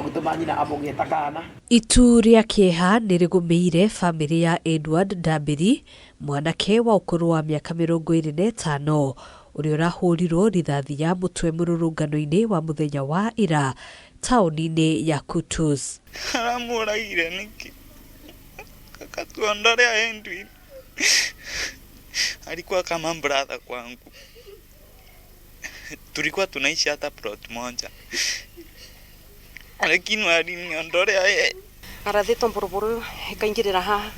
Agĩtũma nyina amũgĩe ta kaana. Itu rĩa kĩeha nĩ rĩgũmĩire bamĩrĩ ya Edward Ndambĩri, mwanake wa ũkũrũ wa mĩaka 25 ũrĩa ũrahũrirwo rithathi ya mũtwe mũrũrũngano-inĩ wa mũthenya wa ira taũni-inĩ ya Kutus. Aramũragire nĩkĩ? Akatuondolea Edwin. Alikuwa kama brother kwangu. Tulikuwa tunaishi hata plot moja. Lakini waliniondolea yeye. Arathĩtwo mbũrũbũrũ ĩkaingĩrĩra haha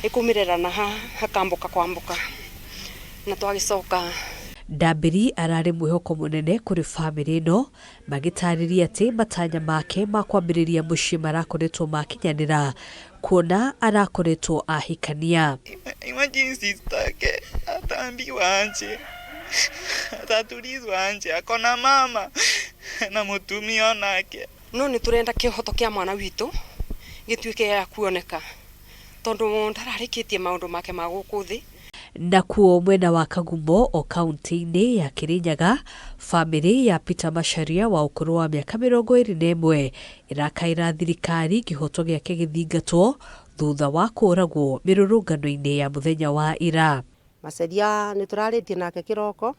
ĩkumĩrĩra na haha akambuka kwambuka na twagĩcoka. Ndambĩri ararĩ mwĩhoko mũnene kũrĩ bamĩrĩ ĩno, magĩtarĩria atĩ matanya make ma kwambĩrĩria mũciĩ marakoretwo makinyanĩra kuona arakoretwo ahikania. Imagine sister yake ataambiwa aje, atatulizwa aje, ako na mama na mũtumia onake. No nĩ tũrenda kĩhoto kĩa mwana witũ gĩtuĩke ya kuoneka tondũ ndararĩkĩtie maũndũ make ma gũkũ thĩ. Nakuo mwena wa Kagumo o kaunti-inĩ ya Kirinyaga, bamĩrĩ ya Peter Macharia wa ũkũrũ wa mĩaka 21 ĩrakaĩra thirikari kĩhoto gĩake gĩthingatwo thutha wa kũragwo mĩrũrũngano-inĩ ya mũthenya wa ira. Macharia nĩ tũrarĩtie nake kĩroko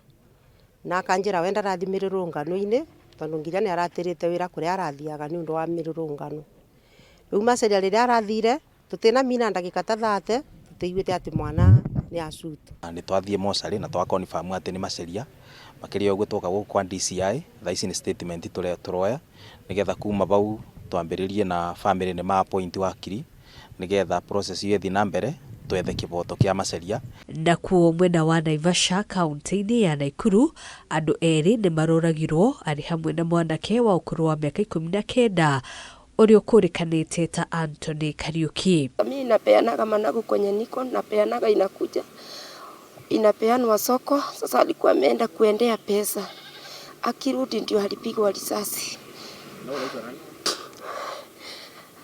na akanjĩra we ndarathi mĩrũrũngano-inĩ tondũ nginya nĩ aratĩrĩte wĩra kũrĩa arathiaga nĩ ũndũ wa mĩrũrũngano. Rĩu Macharia rĩrĩa arathire tũtinamina ndagĩka ta 30 tũtiguĩte atĩ mwana nĩ acutu. Nĩ twathiĩ mocarĩ na twa confirm atĩ nĩ Macharia. Makĩria ũguo twoka gũkũ kwa DCI, thaa ici nĩ statement tũroya nĩgetha kuma bau twambĩrĩrie na family nĩ ma appoint wakiri nĩgetha process ĩyo ĩthiĩ na mbere twethe kĩboto kĩa Macharia. Nakuo mwena wa Naivasha kaunti-inĩ ya Naikuru, andũ erĩ nĩ maroragirwo arĩ hamwe na mwanake wa ũkũrũ wa mĩaka 19 ũrĩa ũkũrĩkanĩte ta Anthony Kariuki. Mi napeanaga managu kwenye niko napeanaga, inakuja inapeanwa soko. Sasa alikuwa ameenda kuendea pesa, akirudi ndio alipigwa risasi,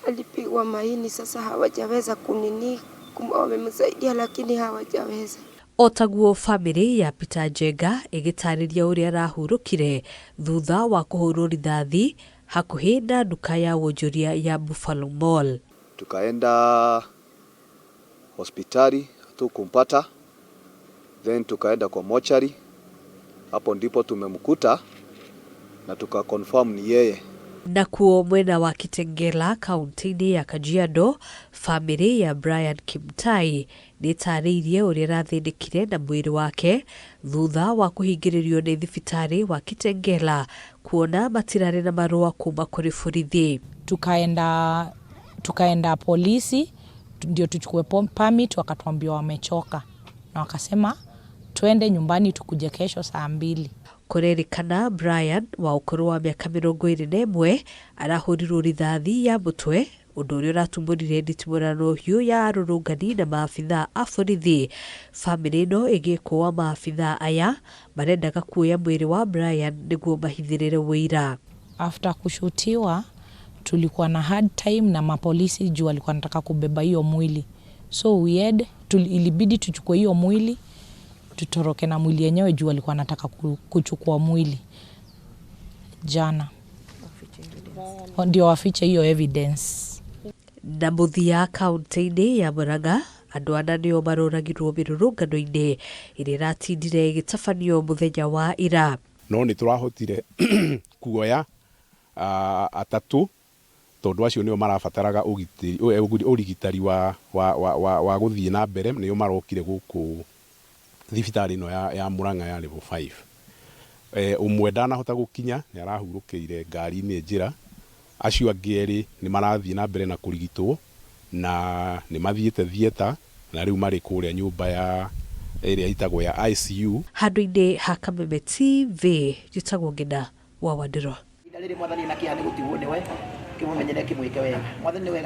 alipigwa maini. Sasa hawajaweza kunini, wamemsaidia lakini hawajaweza. O taguo bamĩrĩ ya Peter Njenga ĩgĩtarĩria ũrĩa arahurũkire thutha wa kũhũrwo rithathi hakuhĩ na nduka ya wonjoria ya Buffalo Mall. Tukaenda hospitali hatukumpata, then tukaenda kwa mochari, hapo ndipo tumemkuta na tuka confirm ni yeye. Nakuo mwena wa Kitengela kaunti-inĩ ya Kajiado, bamĩrĩ ya Brian Kimtai nĩ ĩtarĩirie ũrĩa ĩrathĩnĩkire na mwĩrĩ wake thutha wa kũhingĩrĩrio nĩ thibitarĩ wa Kitengela kuona matirarĩ na marũa kuma kũrĩ borithi. Tukaenda polisi ndio tuchukue permit, wakatuambia wamechoka na wakasema twende nyumbani tukuje kesho saa 2. Kũrerĩkana Brian wa ũkũrũ wa mĩaka 21 arahũrirwo rithathi ya mũtwe, ũndũ ũrĩa ũratumũrire nditimũrano hiũ ya arũrũngani na maabithaa a borithi. Bamĩrĩ ĩno ĩgĩkũa maabithaa aya marendaga kuoya mwĩrĩ wa Brian nĩguo mahithĩrĩre ũira. After kushutiwa tulikuwa na hard time na mapolisi juu walikuwa wanataka kubeba hiyo mwili, so we had, ilibidi tuchukue hiyo mwili tutoroke na mwili yenyewe juu walikuwa wanataka kuchukua mwili jana ndio wafiche hiyo evidence. Na mũthia kaunti-inĩ ya Murang'a, andũ ana nĩo maroragirwo mĩrũrũngano-inĩ ĩrĩa ĩratindire ĩgĩtabanio mũthenya wa ira. No nĩ tũrahotire kuoya atatũ tondũ acio nĩo marabataraga ũrigitari wa gũthiĩ na mbere, nĩo marokire gũkũ thibitarĩ ĩno ya Murang'a ya level 5. Ũmwe ndanahota gũkinya, nĩ arahurũkĩire ngari-inĩ njĩra. Acio angĩ erĩ nĩ marathiĩ na mbere na kũrigitwo na nĩ mathiĩte theatre na rĩu marĩ kũrĩa nyũmba ya ĩrĩa ĩtagwo ya ICU. Handũ-inĩ ha Kameme TV, njĩtagwo Ngina wa Wandĩro. Ihinda rĩrĩ Mwathani na kĩeha nĩ gũtigwo nĩwe, kĩmũmenyere kĩmwĩke wega. Mwathani nĩ wega.